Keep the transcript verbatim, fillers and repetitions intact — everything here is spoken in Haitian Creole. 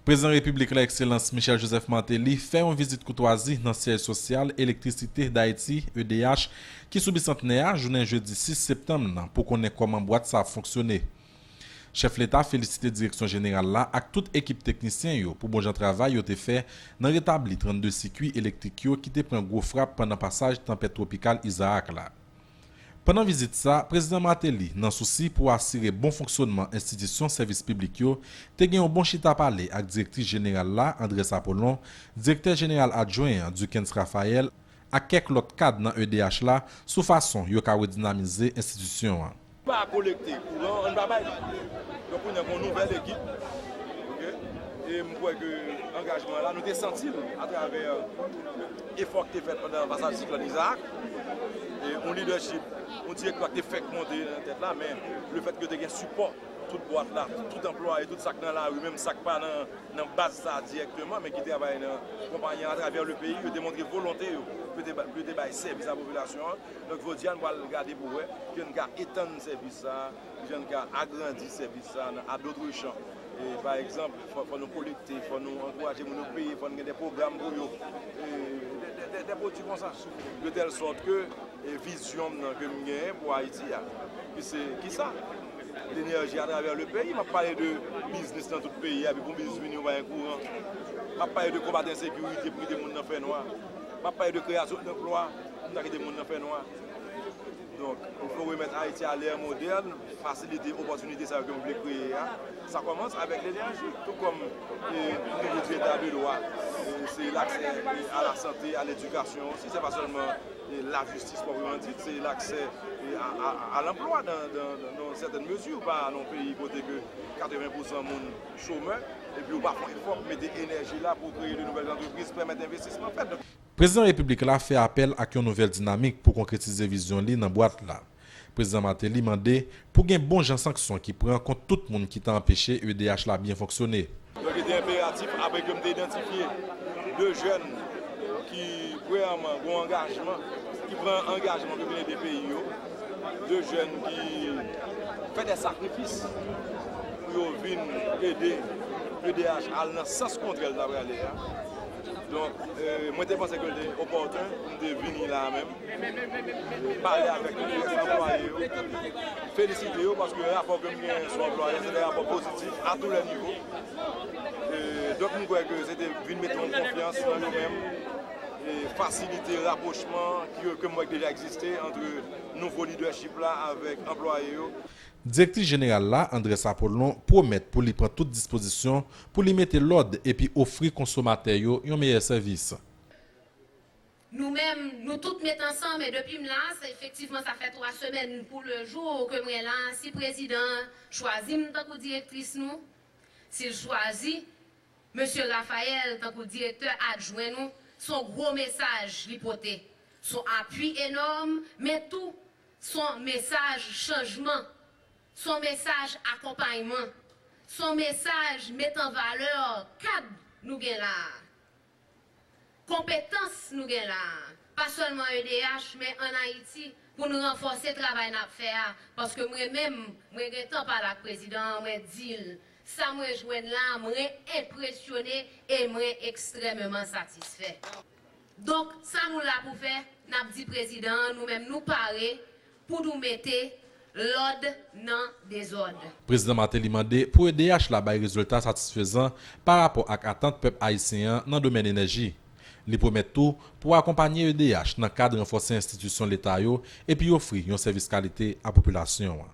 Prezidan Repiblik la, Ekselans Michel Joseph Martelly, fè yon vizit koutwazi nan syèj sosyal Elektrisite Dayiti, E D H, ki sou Bisantnè a, jounen jedi sis septanm nan, pou konnen kòman bwat sa ap fonksyone. Chèf Leta felisite direksyon jeneral la ak tout ekip teknisyen yo pou bon jan travay yo te fè nan retabli trannde sikui elektrik yo ki te pran gwo frap pandan pasaj tanpèt twopikal Izaak la. Pandan vizit sa, Prezidan Martelly, nan sousi pou asire bon fonksyònman enstitisyon sèvis piblik yo, te gen yon bon chita pale ak direktris jeneral la, Andrès Apollon, direktè jeneral adjwen an, Duckens Raphaël, ak kèk lòt kad nan E D H la sou fason yo ka redinamize enstitisyon an. Pa kolekte kouran, ann pa bay li. Donk, kounye a, gen yon nouvèl ekip, oke? E m kwè ke angajman la, nou te santi l atravè efò ki te fèt pandan pasaj siklòn Izaak. E yon lidèchip, yon direktè ki te fèk monte nan tèt la, men lefètke te gen sipò tout bwat la, tout anplwaye, tout sa k nan lari, menm sa k pa nan, nan baz sa a dirèkteman, men ki travay nan konpayi an atravè le peyi, yo te montre volonte yo pou yo te ba-, pou yo te bay sèvis a popilasyon an. Donk, jodi a, nou pral gade pou wè ke n ka etann sèvis sa a, jan n ka agrandi sèvis sa a nan, à d'autres champs. E, pa egzanp, fò, fò nou kolekte, fò nou ankouraje moun yo peye, fò n gen de pwogram pou yo, e, de, de, de, de pwodui konsa. De tèl sòt ke, e, vizyon m nan ke m genyen pou Ayiti a, ki se, ki sa? Lenèji atravè le peyi. M ap pale de biznis nan tout peyi a, epi pou biznis vini, ou pa gen kouran. M ap pale de konbat ensekirite, pou kite moun nan fènwa. M ap pale de kreyasyon danplwa, pou n ta kite moun nan fènwa. Donk, il faut remettre Haïti à l'ère moderne, fasilite opòtinite sa yo ke m vle kreye a. Sa kòmanse avèk lenèji, tou kòm, e, nou di eta de dwa, e, se l'accès, e, à la santé, à l'éducation aussi, se pa sèlman, e, lajistis pwopreman dit, se l'accès, e, à, à, à l'emploi dans, dans, dans, dans certaines mesures, pa nan yon peyi kote ke katreven pousan moun chomè, epi ou pa fè yon efò pou mete enèji la pou kreye de nouvelles entreprises, pèmèt envestisman fèt. Donk, Prezidan Repiblik la fè apèl ak yon nouvèl dinamik pou konkretize vizyon li nan bwat la. Prezidan Martelly mande pou gen bon jan sanksyon ki pran kont tout moun ki ta anpeche E D H la byen fonksyone. Donk, li te enperatif, apre ke m te idantifye de jèn ki, premyèman, gen yon angajman, ki pran angajman pou vin ede peyi yo, de jèn ki fè de sakrifis pou yo vin ede E D H al nan sans kontrè l ta prale a. Donk, e, mwen te panse ke l te opòten pou m te vini la a menm, pale avèk tout rès anplwaye yo, felisite yo, paske rapò ke m genyen sou anplwaye a, se de rapò pozitif à tous les niveaux. E, donk, m kwè ke se te vin mete yon konfyans nan yo menm, e fasilite rapwochman ki, ke m wè k deja egziste ant nouvo lidèchip la avèk anplwaye yo. Direktris jeneral la, Andrès Apollon, pwomèt pou li pran tout dispozisyon pou li mete lòd epi ofri konsomatè yo yon meyè sèvis. Nou menm, nou tout met ansanm, e depi m la, se efektivman, sa fè twa semèn pou le jou ke mwen la. Si prezidan an chwazi m tankou direktris nou, si l chwazi Mesye Raphaël tankou direktè adjwen nou, se yon gwo mesaj li pote. Se yon apui enòm, men tou, se yon mesaj chanjman, se yon mesaj akonpayman, se yon mesaj met an valè kad nou gen la a. Konpetans nou gen la a, pa sèlman E D H, men ann Ayiti, pou n ranfòse travay n ap fè a, paske mwen menm, mwen gentan pale ak prezidan an, mwen di l, sa mwen jwenn la, mwen enpresyone e mwen ekstrèmeman satisfè. Donk, sa nou la pou fè, n ap di prezidan an, nou menm, nou pare pou nou mete lòd nan dezòd. Prezidan Martelly mande pou E D H la bay rezilta satisfezan pa rapò ak atant pèp ayisyen an nan domèn enèji. Li pwomèt tou pou akonpanye E D H nan kad ranfòse enstitisyon leta yo epi ofri yon sèvis kalite a popilasyon an.